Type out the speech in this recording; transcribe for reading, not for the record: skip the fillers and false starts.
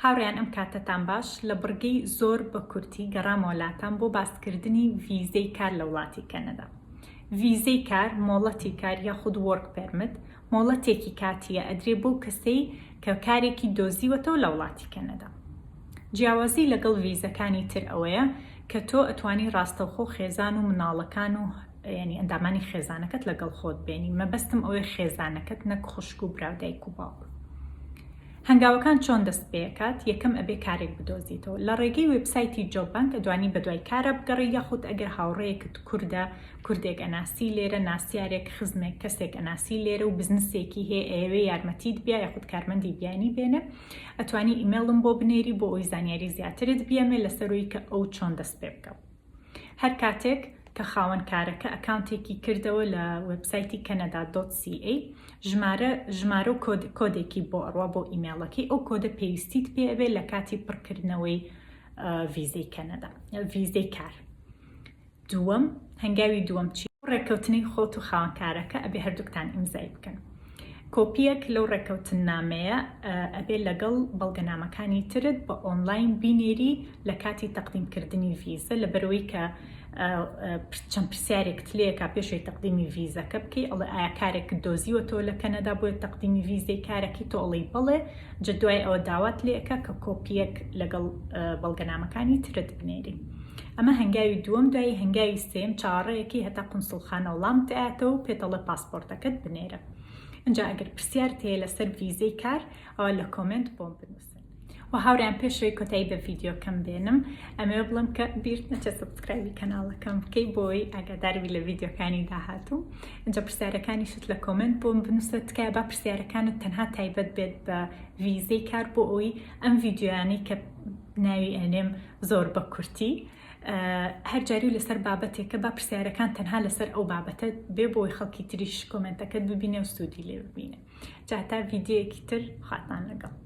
هاوڕێیان ئەم کاتەتان باش، لە بڕگەی زۆر بە کورتی گەڕامەوە لاتان بۆ باسکردنی ڤیزەی کار لە وڵاتی کەنەدا. ڤیزەی کار، مۆڵەتی کار یاخود work permit، مۆڵەتێکی کاتییە ئەدرێ بەو کەسەی کە کارێکی دۆزیوەتەوە لە وڵاتی کەنەدا. جیاوازی لەگەڵ ڤیزەکانی تر ئەوەیە کە تۆ ئەتوانی ڕاستەوخۆ خێزان و مناڵەکان و یانی ئەندامانی خێزانەکەت لەگەڵ خۆت بێنی، مەبەستم ئەوەیە خێزانەکەت نەک خوشک و برا و دایک و باوک. هەنگاوەکان چۆن دەست پێکات؟ یەکەم ئەبێ کارێک بدۆزیتەوە لە ڕێگەی وێبسایتی Job Bank ئەدوانی بەدوای کارا بگەڕێی یاخود ئەگەر هاوڕێیەکت کوردە کوردێک ئەناسی لێرە ناسیارێک خزمێک کەسێک ئەناسی لێرە و بزنسێکی هەیە ئەیەوێ یارمەتیت بیا یاخود کارمەندی بیانی بێنێ ئەتوانی ئیمێڵم بۆ بنێری بۆ ئەوی زانیاری زیاترت بیەمێ لەسەرەوەی کە ئەو چۆن دەست پێ بکا. هەر کاتێک کە خاوەن کارەکە ئەکاونتێکی کردەوە لە وێبسایتی کەنەدا dot ca ژمارە ژمارە و کۆد کۆدێکی بۆ ئەڕوا بۆ ئیمێڵەکەی ئەو کۆدە پێویستیت پێ ئەبێ لە کاتی پڕکردنەوەی ڤیزەی کەنەدا ڤیزەی کار دووەم هەنگاوی دووەم چی ڕێککەوتنەی خۆت و خاوەنکارەکە ئەبێ هەردووکتان ئیمزای بکەن. کۆپییەک لەو ڕێککەوتننامەیە ئەبێ لەگەڵ بەڵگەنامەکانی ترت بە ئۆنلاین بینێری لە کاتی تەقدیمکردنی ڤیزە لەبەرئەوەی کە چەند پرسیارێکت لێکا پێشەوەی تەقدیمی ڤیزەکە بکەی ئەڵێ ئایا کارێکت دۆزیوەتەوە لە کەنەدا بۆیە تەقدیمی ڤیزەی کارەکەی تۆ ئەڵێی بەڵێ جا دوای ئەوە داوات لێکا کە کۆپییەک لەگەڵ بەڵگەنامەکانی ترت بنێری. ئەمە هەنگاوی دووەم دوایی هەنگاوی سێیەم چاوەڕێیەکەی هەتا قونسوڵخانە وڵامت ئەیاتەوە و پێت ئەڵێ پاسپۆرتەکەت بنێرە ئینجا ئەگەر پرسیارت هەیە لەسەر ڤیزەی کار ئەوە لە comment بۆم بنووسن. وە هاوڕێیان پێش ئەوەی کۆتایی بە ڤیدیۆکەم بێنم ئەمەوێ بڵێم کە بیرت نەچێت subscribe ی کەناڵەکەم بکەی بۆی ئاگاداربی لە ڤیدیۆکانی داهاتوو ئینجا پرسیارەکانیشت لە comment بۆم بنووسە تکایە با پرسیارەکانت تەنها تایبەت بێت بە ڤیزەی کار بۆ ئەوەی ئەم ڤیدیۆیانەی کە ناوی ئەنێم زۆر بە کورتی هەر جاری و لەسەر بابەتێکە با پرسیارەکان تەنها لەسەر ئەو بابەتە بێ بۆی خەڵکی تریش comment ەکەت ببینێ و سوودی لێ ببینێ جا تا ڤیدیۆیەکی تر خواتان لەگەڵ.